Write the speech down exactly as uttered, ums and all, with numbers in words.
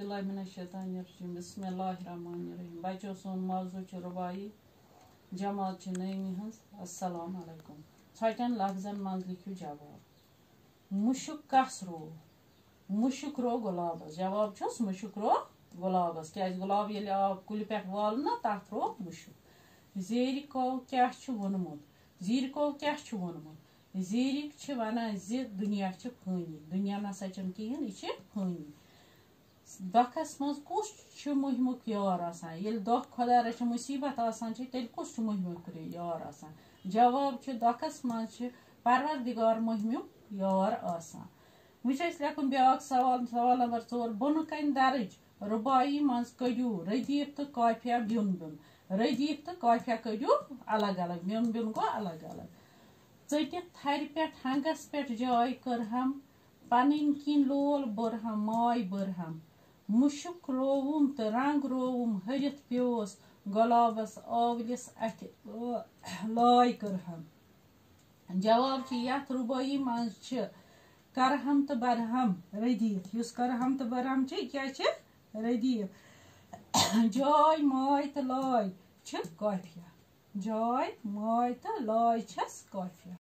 باللہ من الشیطان الرجیم۔ بسم اللہ الرحمن الرحیم۔ بچو، سون موضوع چھُ رباعی جماعت چھِ نٔیمہِ ہٕنٛز۔ السلام علیکم۔ ژھۄٹٮ۪ن لفظن منٛز لیکھِو جواب۔ مُشُک کس رو؟ مُشُک رو گۄلابس۔ جواب چھُس مُشُک رو گۄلابس، کیازِ گۄلاب ییٚلہِ آو کُلہِ پٮ۪ٹھ والنہٕ، تتھ رو مُشُک۔ زیٖرۍ کو کیٛاہ چھُ ووٚنمُت؟ زیٖرۍ کو کیٛاہ چھُ ووٚنمُت؟ زیٖرِک چھِ ونان زِ دُنیا چھِ فٲنی۔ دُنیا نسا چھُنہٕ کِہیٖنۍ، یہِ چھِ فٲنی۔ دۄکھس منٛز کُس چھُ مُہِمیُک یار آسان؟ ییٚلہِ دۄکھ خۄدا رٔچھِن مُصیبت آسان چھِ، تیٚلہِ کُس چھُ مُہِمیُک یار آسان؟ جواب چھُ، دۄکھس منٛز چھِ پروردگار مُہِمیُک یار آسان۔ وۄنۍ چھُ اَسہِ لیکھُن بیٛاکھ سوال، سوال نمبر ژور۔ بۄنہٕ کنہِ درٕج رُباعی منٛز کٔڑِو ردیف تہٕ قافیہ بیوٚن بیوٚن۔ ردیف تہٕ قافیہ کٔڑِو الگ الگ، بیوٚن بیوٚن گوٚو الگ الگ۔ ژٔٹِتھ تھرِ پٮ۪ٹھ ہنگس پٮ۪ٹھ جاے کٔرہم، پنٕنۍ کِنۍ لول بٔرہم، ماے بٔرہم۔ مُشُک رووُم تہٕ رنگ رووُم، ۂرِتھ پیوس گۄلابس آولِس اَتھِ لٲے کٔرہم۔ جواب چھُ، یتھ رُبٲعی منٛز چھِ کرہم تہٕ برہم ردیف۔ یُس کرہم تہٕ برہم چھِ، یہِ کیٛاہ چھِ؟ ردیف۔ جاے، ماے تہٕ لاے چھِ قافیہ۔ جاے، ماے تہٕ لاے چھَس قافیہ۔